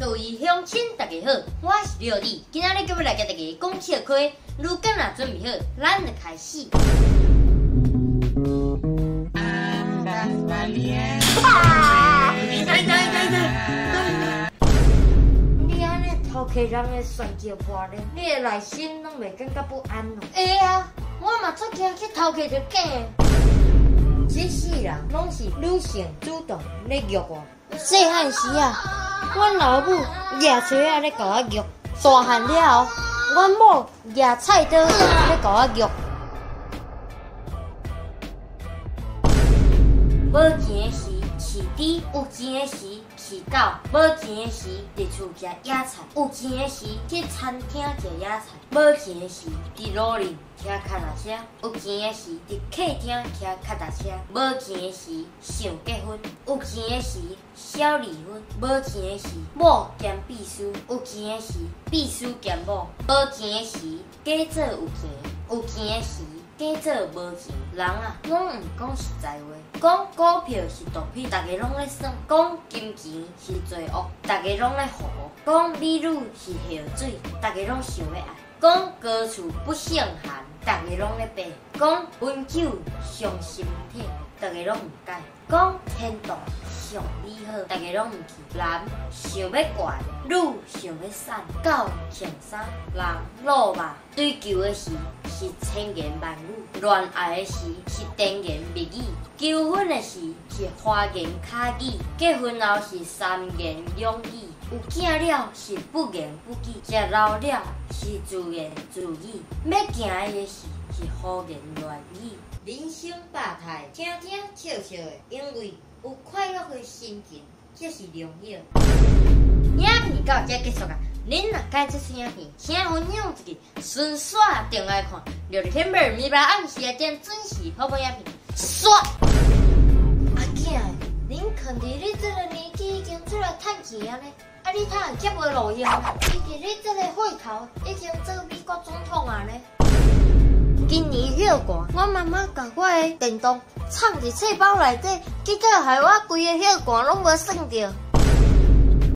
各位鄉親，大家好，我是廖麗，今仔日閣欲來共大家講笑話，如果若準備好，咱就開始。你按呢偷客人的蒜椒破咧，你的內心攏袂感覺不安囉？會啊，我嘛足驚去偷客著假的。這世人攏是女性主動咧虐我。細漢時啊，阮老母舉錘仔咧共我虐；大漢了後，阮某舉菜刀咧共我虐。無錢的時飼豬，有錢的時飼狗；無錢的時佇厝食野菜，有錢的時去餐廳食野菜；無錢的時佇路頂騎跤踏車，有錢的時佇客廳騎跤踏車；無錢的時想結婚，有錢的時痟離婚；無錢的時某兼秘書，有錢的時秘書兼某；無錢的時假做有錢，有錢的時假做無錢。人啊，攏毋講實在話。講股票是毒品，逐家攏咧耍；講金錢是罪惡，逐家攏咧胡；講美女是藥水，逐家攏想欲愛；講高處不勝寒，逐家攏咧爬；講溫酒傷身體，逐家攏毋解；講天堂上美好，逐家攏毋去。男想欲懸，女想欲瘦，狗穿衫，人露肉。追求的時是千言萬語，戀愛的時是甜言蜜語，求婚的時是花言巧語，結婚後是三言兩語，有囝了是不言不語，食老了是自言自語，欲行的時是胡言亂語。人生百態，聽聽笑笑的，因為有快樂的心情才是良藥。影片到這結束啊！恁若喜歡這出影片，請分享出去，順紲轉來看。六日天晡暝暗時點準時播放影片。煞！阿囝，林肯佇你這个年紀已經出來趁錢啊呢，啊你哪會遮無路用？伊佇你這个歲頭已經做美國總統啊呢。今年歇寒，我媽媽共我的電動藏佇冊包內底，結果害我規个歇寒攏無耍著。